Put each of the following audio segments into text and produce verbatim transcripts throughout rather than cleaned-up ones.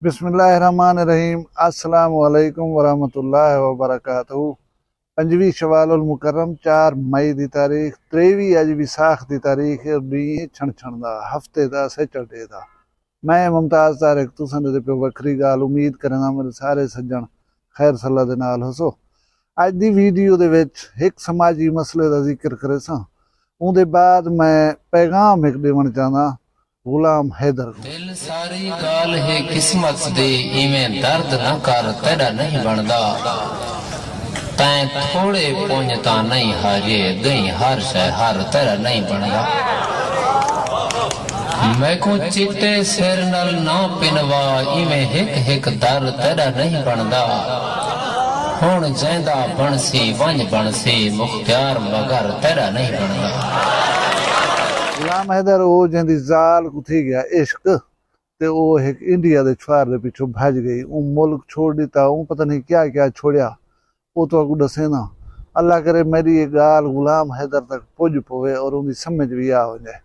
بسم اللہ الرحمن الرحیم۔ السلام علیکم ورحمۃ اللہ وبرکاتہ۔ پنجویں شوال المکرم، چار مئی دی تاریخ، تریوی اڄ وساخ دی تاریخ ہے، ݙینہہ چھݨ چھݨ دا، ہفتے دا، سیٹرڈے دا۔ میں ممتاز طارق تساں دے پیو وکھری ڳالھ، امید کرینداں میݙے سارے سڄݨ خیر صلاح دے نال ہوسو۔ اڄ دی ویڈیو دے وچ ہک سماجی مسئلے دا ذکر کریساں، اوندے بعد میں پیغام ہک ݙیوݨ چاہنداں غلام حیدر کوں۔ دل ساری ڳالھ ہے قسمت دی، ایویں درد نہ کر، تیݙا نہیں بݨدا۔ تیں تھوڑے پنج تاں نہیں ہاجے، ڳئیں ہر شے ہر، تیݙا نہیں بݨدا۔ میکوں چٹے سر نال نہ پنوا، ایویں ہک ہک در، تیݙا نہیں بݨدا۔ ہݨ جیندا بݨسی، ونڄ بݨسی، مختیار مگر، تیݙا نہیں بݨدا۔ غلام حیدر او جیندی ذال کوں تھی ڳیا عشق، تے او ہک انڈیا دے چھوہر دے پچھوں بھڄ ڳئی۔ اوں ملک چھوڑ ݙتا، اوں پتہ نہیں کیا کیا چھوڑیا، او تہاکوں ݙسینداں۔ اللہ کرے میݙی اے ڳالھ غلام حیدر تک پڄ پووے اور اوندی سمجھ وی آ ونڄے۔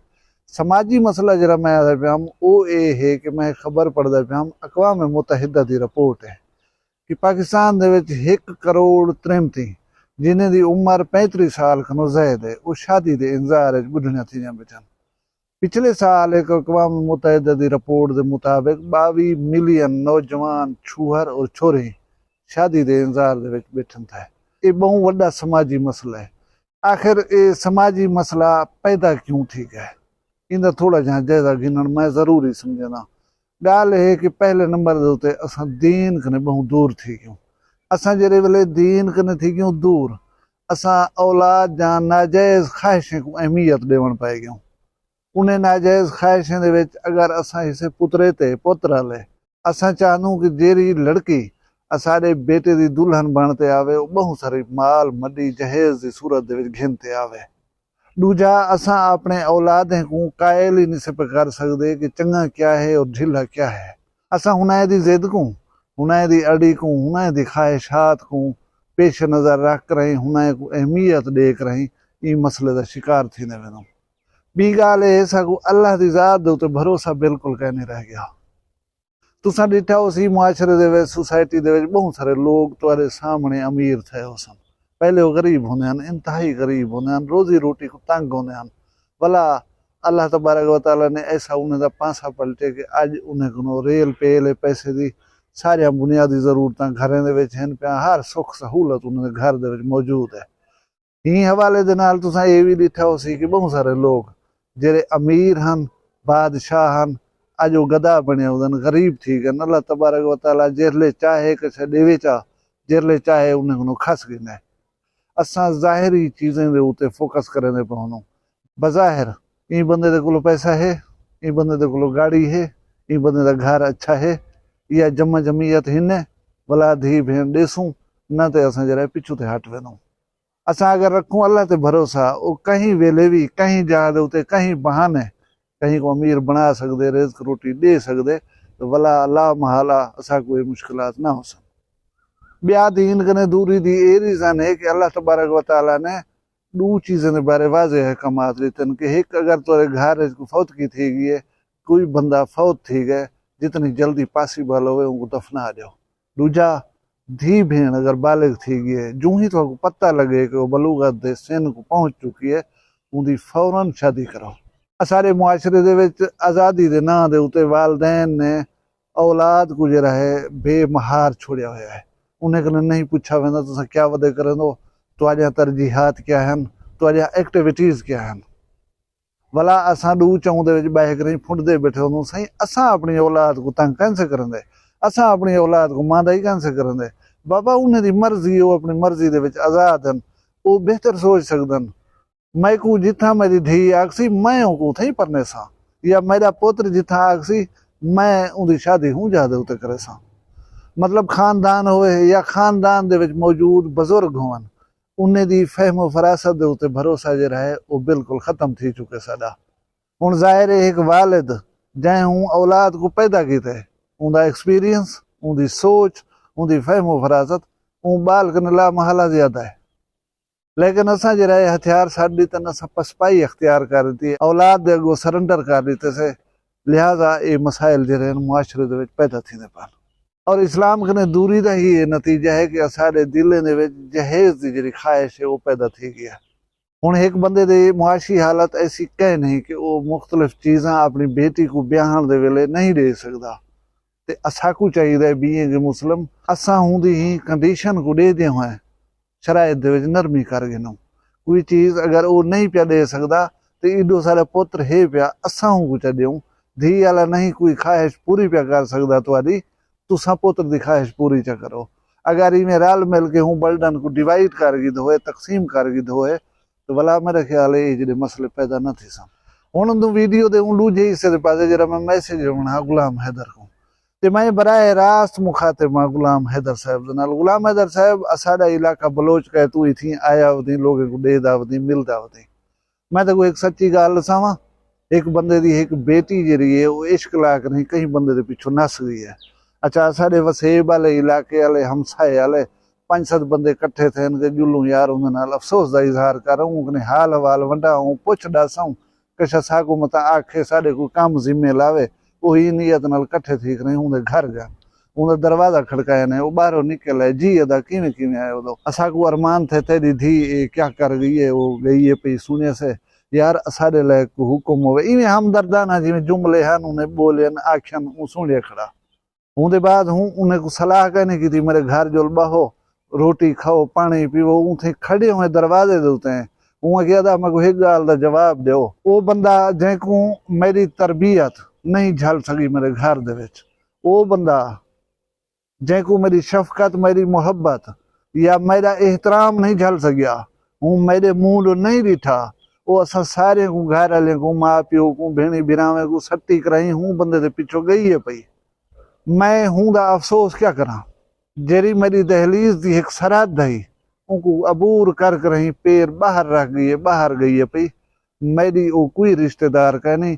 سماجی مسئلہ جیڑھا میں آہدا پیام، او اے ہے کہ میں خبر پڑھدا پیام، اقوام متحدہ دی رپورٹ ہے کہ پاکستان دے وچ ہک کروڑ تریمتیں، جنہیں دی عمر پینتریہہ سال کنوں زائد ہے، او شادی دے انتظار وچ ٻڈھڑیاں تھیندیاں ٻیٹھن۔ پچھلے سال ہک اقوام متحدہ دی رپورٹ دے مطابق ٻاویہہ ملین نوجوان چھوہر اور چھوہریں شادی دے انتظار دے وچ ٻیٹھن تھے۔ اے ٻہوں وݙا سماجی مسئلہ ہے۔ آخر اے سماجی مسئلہ پیدا کیوں تھی ڳئے؟ ایندا تھوڑا جہاں جائزہ گھنݨ میں ضروری سمجھداں۔ ڳالھ اے ہے کہ پہلے نمبر دے اتے اساں دین کنے ٻہوں دور تھی ڳیوں۔ اساں جیڑھے ویلے دین کنے تھی ڳیوں دور، اساں اولاد دیاں ناجائز خواہشیں کوں اہمیت ݙیوݨ پئے ڳیوں۔ انہیں ناجائز خواہشیں دے وچ اگر اساں ہسے پترے تے پتر آلے، اساں چاہندوں کہ جیڑھی لڑکی اساݙے بیٹے دی دلہن بݨ تے آوے، او ٻہوں ساری مال مڈی جہیز دی صورت دے وچ گھن تے آوے۔ ݙوجھا، اساں اپݨے اولادیں کوں قائل ہی نسے پئے کر سڳدے کہ چنڳا کیا ہے اور ڈھلا کیا ہے۔ اساں ہنائیں دی ضد کوں، ہنائیں دی اڑی کوں، ہنائیں دی خواہشات کوں پیش نظر رکھ کرائیں، ہنائیں کوں اہمیت ݙے کرائیں ایں مسئلے دا شکار تھیندے ویندوں۔ ٻی ڳالھ اے ہے، ساکوں اللہ دی ذات دے اتے بھروسہ بالکل کائنی رہ ڳیا۔ تساں ݙٹھا ہوسی معاشرے دے وچ، سوسائٹی دے وچ ٻہوں سارے لوگ تہاݙے سامݨے امیر تھئے ہوسن، پہلے او غریب ہوندے ہن، انتہائی غریب ہوندے ہن، روزی روٹی کوں تنگ ہوندے ہن، ولا اللہ تبارک و تعالیٰ نے ایسا انہیں دا پانسا پلٹے کہ اڄ انہیں کنوں ریل پیل ہے پیسے دی، ساریاں بنیادی ضرورتاں گھریں دے وچ ہن پیاں، ہر سکھ سہولت انہیں دے گھر دے وچ موجود ہے۔ ایں حوالے دے نال تساں اے وی ݙٹھا ہوسی کہ ٻہوں سارے لوگ جیڑھے امیر ہن، بادشاہ ہن، اڄ او گدا بݨے ہوندن، غریب تھی ڳئن۔ اللہ تبارک و تعالیٰ جیرھلے چاہے کسے ݙیوے چا، جیرھلے چاہے انہیں کنوں کھس گھنے۔ اساں ظاہری چیزیں دے اتے فوکس کریندے پئے ہوندوں۔ بظاہر ایں بندے دے کولوں پیسہ ہے، ایں بندے دے کولوں گاڑی ہے، ایں بندے دا گھر اچھا ہے، یا جمع جمعیت ہن ہے، ولا دھی بھیݨ ݙیسوں، نہ تے اساں جیڑھا ہے پچھوں تے ہٹ ویندوں۔ اساں اگر رکھوں اللہ تے بھروسہ، او کہیں ویلے وی، کہیں جاہ دے اتے، کہیں بہانے، کہیں کوں امیر بݨا سڳدے، رزق روٹی ݙے سڳدے، تے ولا لا محالہ اساکوں اے مشکلات نہ ہوسن۔ ٻیا، دین کنے دوری دی اے ریزن ہے کہ اللہ تبارک و تعالیٰ نے ݙو چیزیں دے بارے واضح احکامات ݙتن کہ ہک، اگر تہاݙے گھر وچ کوئی فوتگی تھی ڳئی ہے، کوئی بندہ فوت تھی ڳئے، جتنی جلدی پاسیبل ہووے اونکوں دفنا ݙیو۔ ݙوجھا، دھی بھیݨ اگر بالغ تھی ڳئی ہے، جوں ہی تہاکوں پتہ لڳے کہ او بلوغت دے سن کوں پہنچ چکی ہے، اوندی فوراً شادی کرو۔ اساݙے معاشرے دے وچ آزادی دے ناں دے اتے والدین نے اولاد کوں جیڑھا ہے بے مہار چھوڑیا ہویا ہے۔ انہیں کنے نہیں پچھا ویندا تساں کیا ودے کریندو، تہاݙیاں ترجیحات کیا ہن، تہاݙیاں ایکٹیویٹیز کیا ہن۔ ولا اساں ݙو چاؤں دے وچ ٻہہ کریں پھنڈدے ٻیٹھے ہوندوں، سائیں اساں اپݨی اولاد کوں تنگ کائنسے کریندے، اساں اپݨی اولاد کوں ماندا ہی کائنسے کریندے۔ بابا انہیں دی مرضی، او اپݨی مرضی دے وچ آزاد ہن، او بہتر سوچ سڳدن۔ میکوں جتھاں میݙی دھی آکھسی میں اونکوں اتھائیں پرنیساں، یا میݙا پتر جتھاں آکھسی میں اوندی شادی ہوں جاہ دے اتے کریساں۔ مطلب خاندان ہووے یا خاندان دے وچ موجود بزرگ ہوون، انہیں دی فہم و فراست دے اتے بھروسہ جیڑھا ہے او بالکل ختم تھی چکے ساݙا۔ ہݨ ظاہر ہے ہک والد جئیں اوں اولاد کوں پیدا کیتے، اوندا ایکسپیرینس، اوندی سوچ، اوندی فہم و فراست اوں ٻال کنے لا محالہ زیادہ ہے۔ لیکن اساں جیڑھا ہے ہتھیار سٹ ݙتن، اساں پسپائی اختیار کر ݙتی، اولاد دے اڳوں سرنڈر کر ݙتے سے۔ لہذا اے مسائل جیڑھے ہن معاشرے دے وچ پیدا تھیندے پن۔ اور اسلام کنے دوری دا ہی اے نتیجہ ہے کہ اساڈے دلیں دے وچ جہیز دی جیڑھی خواہش ہے او پیدا تھی گئی ہے۔ ہن ہک بندے دی معاشی حالت ایسی کائے نہیں کہ او مختلف چیزاں اپنی بیٹی کوں بیاہن دے ویلے نہیں ڈے سگدا، تے اساکوں چاہیدا ہے بینگ مسلم اساں ہوندی ہی کنڈیشن کوں ڈیدے ہوئیں شرائط دے وچ نرمی کر گھنوں۔ کوئی چیز اگر او نہیں پیا ڈے سگدا تے ایڈو سارا پتر ہے پیا، اساں اونکوں چا ڈیوں۔ دھی آلا نہیں کوئی خواہش پوری پیا کر سگدا تہاڈی، تساں پتر دی خواہش پوری چا کرو۔ اگر ایویں رل مل کے ہوں برڈن کوں ڈیوائیڈ کر گھدو ہوئے، تقسیم کر گھدو ہوئے، تے ولا میرے خیال ہے اے جیڑھے مسئلے پیدا نہ تھیسن۔ ہن اندوں ویڈیو دے اوں ڈوجھے حصے دے پاسے جیڑھا میں میسج ڈیوݨا ہا غلام حیدر کوں، تے میں براہ راست مخاطب ہاں غلام حیدر صاحب دے نال۔ غلام حیدر صاحب، اساڈا علاقہ بلوچ کائے، توں اتھیں آیا ودیں، لوگیں کوں ڈیدا ودیں، ملدا ودیں۔ میں تیکوں ہک سچی گالھ ڈساواں، ہک بندے دی ہک بیٹی جیڑھی ہے او عشق لا کے نہیں کہیں بندے دے پچھوں نس گئی ہے۔ اچھا، اساڈے وسیب آلے، علاقے آلے، ہمسائے آلے پنج ست بندے کٹھے تھئن کہ جلوں یار اوندے نال افسوس دا اظہار کراں، اوں کنے حال احوال ونڈاں، اوں پچھ ڈس آؤں، کشا ساکوں متاں آکھے، ساڈے کوئی کم ذمے لاوے۔ او ایں نیت نال کٹھے تھی کنے اوندے گھر گئن، اوندا دروازہ کھڑکایا نے، او باہروں نکل آئے، جی ادا کیویں کیویں آئے اودو؟ اساکوں ارمان تھے تیڈی دھی اے کیا کر گئی ہے، او گئی ہے پئی سنیسے، یار اساڈے لائق کوئی حکم ہووے۔ ایویں ہمدردانہ جیویں جملے ہن، انہیں بولین، آکھین، اوں سنڑیا کھڑا۔ اوندے بعد ہوں انہیں کوں صلاح کائنی کیتی، میڈے گھر جول بہو، روٹی کھاؤ، پانڑی پیو، اوں تھیں کھڑے ہوئے دروازے دے اتے۔ اوں آکھیا، ادا میکوں ہک گالھ دا جواب ڈیو۔ او بندہ جینکوں میڈی تربیت نہیں جھل سگی میڈے گھر دے وچ، او بندہ جینکوں میڈی شفقت، میڈی محبت یا میڈا احترام نہیں جھل سگیا، ہوں میڈے منہ ڈو نہیں ڈٹھا، او اساں سارے کوں، گھر آلے کوں، ماء پیو کوں، بھینڑیں بھراویں کوں سٹی کراہیں، ہوں بندے دے پچھوں گئی ہے پئی۔ میں ہوں دا افسوس کیا کراں؟ جیڑھی میڈی دہلیز دی ہک سرحد ہئی، اونکوں عبور کر کراہیں پیر باہر رکھ گئی ہے، باہر گئی ہے پئی۔ میڈی او کوئی رشتہ دار کائنی،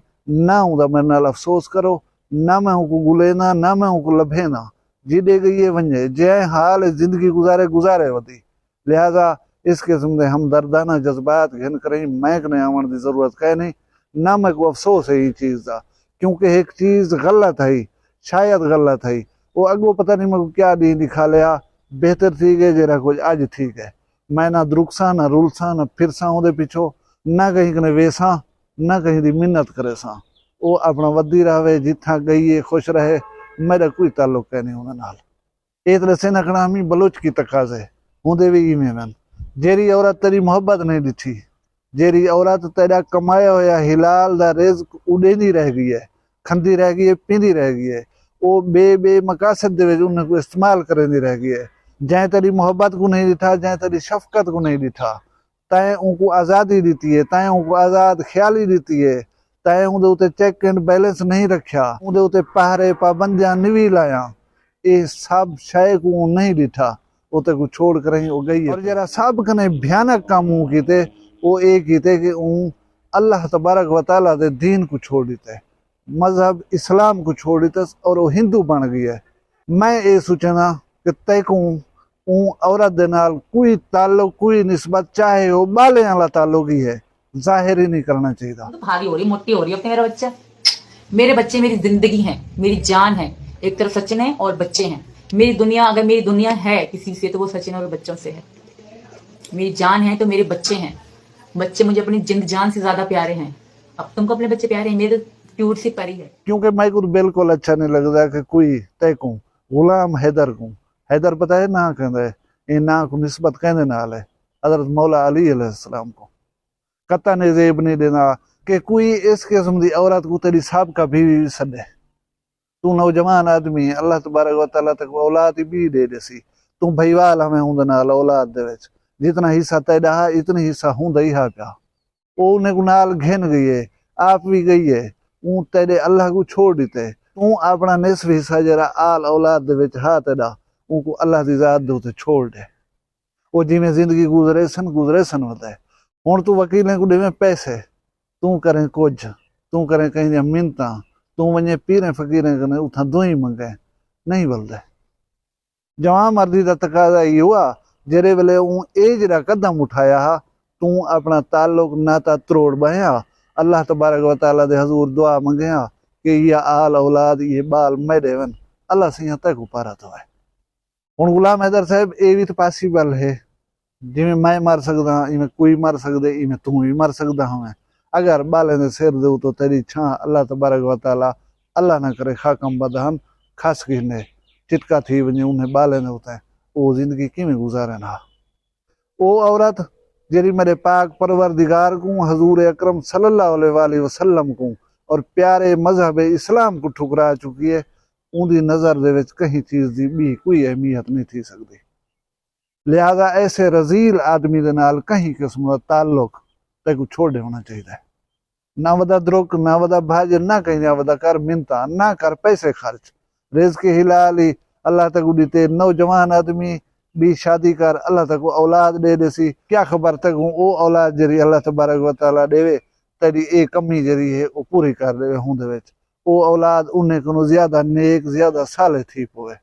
نہ اوندا میڈے نال افسوس کرو، نہ میں اونکوں گلینداں، نہ میں اونکوں لبھینداں۔ جیڈے گئی ہے ونجے، جئیں حال اچ زندگی گزارے، گزارے ودی۔ لہذا اس قسم دے ہمدردانہ جذبات گھن کراہیں میں کنے آوݨ دی ضرورت کائنی، نہ میکوں افسوس ہے ایں چیز دا، کیونکہ ہک چیز غلط ہئی، شاید غلط ہئی، او اڳوں پتہ نہیں میکوں کیا ݙینہہ ݙکھا لیا، بہتر تھی ڳئے جیڑھا کجھ اڄ تھی ڳئے۔ میں نہ درکساں، نہ رلساں، نہ پھرساں اوندے پچھوں، نہ کہیں کنے ویساں، نہ کہیں دی منت کریساں۔ او اپݨا ودی رہوے، جتھاں ڳئی ہے خوش رہے، میݙا کوئی تعلق کائنی اوندے نال۔ اے تاں ݙسینداں کھڑاں میں بلوچ کی تقاضے ہوندے وی ایویں ہن۔ جیڑھی عورت تیݙی محبت نہیں ݙٹھی، جیڑھی عورت تیݙا کمایا ہویا حلال دا رزق اݙیندی رہ ڳئی ہے، کھندی رہ ڳئی ہے، پیندی رہ ڳئی ہے، او ٻئے ٻئے مقاصد دے وچ انہیں کوں استعمال کریندی رہ ڳئی ہے۔ جئیں تیݙی محبت کوں نہیں ݙٹھا، جئیں تیݙی شفقت کوں نہیں ݙٹھا، تئیں اونکوں آزادی ݙتی ہے، تئیں اونکوں آزاد خیالی ݙتی ہے، تئیں اوندے اتے چیک اینڈ بیلنس نہیں رکھیا، اوندے اتے پہرے پابندیاں نوی لایاں، اے سب شئے کوں اوں نہیں ݙٹھا، اتے کوں چھوڑ کراہیں او ڳئی ہے۔ اور جیڑھا سب کنے بھیانک کم اوں کیتے، او اے کیتے کہ اوں اللہ تبارک و تعالیٰ دے دین کوں چھوڑ ݙتے، مذہب اسلام کوں چھوڑ ݙتس اور او ہندو بݨ ڳئی ہے۔ میں اے سوچینداں کہ تیکوں اوں عورت دے نال کوئی تعلق، کوئی نسبت، چاہے او ٻالیں آلا تعلق ہی ہے، ظاہر ہی نہیں کرݨا چاہیدا۔ تو بھاری ہو رہی، موٹی ہو رہی ہے، اب تو میرا بچہ، میرے بچے میری زندگی ہیں، میری جان ہے۔ ایک طرف سچن ہے اور بچے ہیں۔ میری دنیا، اگر میری دنیا ہے کسی سے تو وہ سچن اور بچوں سے ہے۔ میری جان ہے تو میرے بچے ہیں۔ بچے مجھے اپنی جند جان سے زیادہ پیارے ہیں۔ اب تم کو اپنے بچے پیارے ہیں، میرے تو کیوٹ سی پری ہے۔ کیونکہ میکوں بالکل اچھا نہیں لڳدا کہ کوئی تیکوں غلام حیدر کوں، حیدر پتہ ہے ناں کیندے، ایں ناں کوں نسبت کیندے نال ہے؟ حضرت مولا علی علیہ السلام کوں۔ قطعاً اے زیب نہیں ݙیندا کہ کوئی اس قسم دی عورت کوں تیݙی سابقہ بیوی وی سݙے۔ توں نوجوان آدمی ہیں، اللہ تبارک و تعالیٰ تیکوں اولاد ہی ٻی ݙے ݙیسی۔ توں بھائیوال ہاویں اوندے نال اولاد دے وچ، جتنا حصہ تیݙا ہا، اتنا حصہ ہوندا ہی ہا پیا۔ او انہیں کوں نال گھن ڳئی ہے، آپ وی ڳئی ہے، اوں تیݙے اللہ کوں چھوڑ ݙتے۔ توں اپݨا نصف حصہ جیڑھا آل اولاد دے وچ ہا تیݙا، اونکوں اللہ دی ذات دے اتے چھوڑ ݙے۔ او جیویں زندگی گزریسن، گزریسن ودے۔ ہݨ توں وکیلیں کوں ݙیویں پیسے، توں کریں کجھ، توں کریں کہیں دیاں منتاں، توں ونڄیں پیریں فقیریں کنے اتھاں دوئیں منگیں، نہیں ولدے۔ جوان مردی دا تقاضا ایہو ہا، جیڑھے ویلے اوں اے جیڑھا قدم اٹھایا ہا، توں اپݨا تعلق ناتا تروڑ ٻہیا، اللہ تبارک و تعالیٰ دے حضور دعا منگیا، کہ ایہا آل اولاد، ایہے ٻال میݙے ہن، اللہ سئیں تیکوں پارا تھوائے۔ ہݨ غلام حیدر صاحب، اے وی تاں پاسیبل ہے، جیویں میں مر سڳدا ہاں، ایویں کوئی مر سڳدے، ایویں توں وی مر سڳدا ہوویں۔ اگر ٻالیں دے سر دے اتوں تیݙی چھاں اللہ تبارک و تعالیٰ، اللہ نہ کرے، خاکم بدہن کھس گھنے، چٹکا تھی ونڄے انہیں ٻالیں دے اتے، او زندگی کیویں گزارن ہا؟ او عورت جیڑھی میݙے پاک پروردگار کوں، حضور اکرم صلی اللہ علیہ وآلہ وسلم کوں اور پیارے مذہب اسلام کوں ٹھکرا چکی ہے، اوندی نظر دے وچ کہیں چیز دی ٻی کوئی اہمیت نہیں تھی سڳدی۔ لہذا ایسے رذیل آدمی دے نال کہیں قسم دا تعلق تیکوں چھوڑ ݙیوݨا چاہیدا ہے۔ نہ ودا درک، نہ ودا بھڄ، نہ کہیں دیاں ودا کر منتاں، نہ کر پیسے خرچ۔ رزق حلال ہی اللہ تیکوں ݙتے، نوجوان آدمی، ٻی شادی کر، اللہ تیکوں اولاد ݙے ݙیسی۔ کیا خبر تیکوں او اولاد جیڑھی اللہ تبارک و تعالیٰ ݙیوے، تیݙی اے کمی جیڑھی ہے او پوری کر ݙیوے ہوندے وچ۔ او اولاد انہیں کنوں زیادہ نیک، زیادہ صالح تھی پوے۔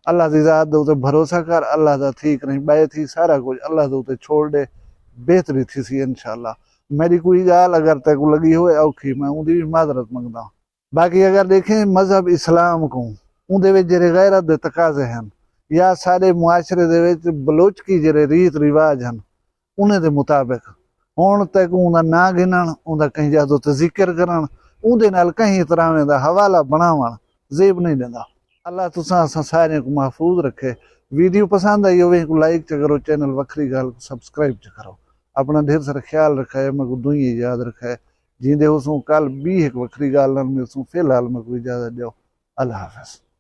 اللہ دی ذات دے اتے بھروسہ کر، اللہ دا تھی کریں ٻئے تھی، سارا کجھ اللہ دے اتے چھوڑ ݙے، بہتری تھیسی انشاءاللہ۔ میݙی کوئی ڳالھ اگر تیکوں لڳی ہوئے اوکھی، میں اوندی وی معذرت منگدا ہاں۔ باقی اگر ݙیکھیں مذہب اسلام کوں، اوندے وچ جیڑھے غیرت دے تقاضے ہن، یا ساݙے معاشرے دے وچ بلوچکی جیڑھے ریت رواج ہن، انہیں دے مطابق ہݨ تیکوں اوندا ناں گھنݨ، اوندا کہیں جا تے ذکر کرݨ، اوندے نال کہیں تراویں دا حوالہ بݨاوݨ زیب نہیں ݙیندا۔ اللہ تساں اساں ساریں کوں محفوظ رکھے۔ ویڈیو پسند آئی ہووے کوں لائک چا کرو، چینل وکھری ڳالھ کوں سبسکرائب چا کرو۔ اپݨا ڈھیر سارا خیال رکھائے، میکوں دعائیں یاد رکھائے۔ جیندے ہوسوں کل ٻی ہک وکھری ڳالھ نال ملسوں، فی الحال میکوں اجازت ݙیو۔ اللہ حافظ۔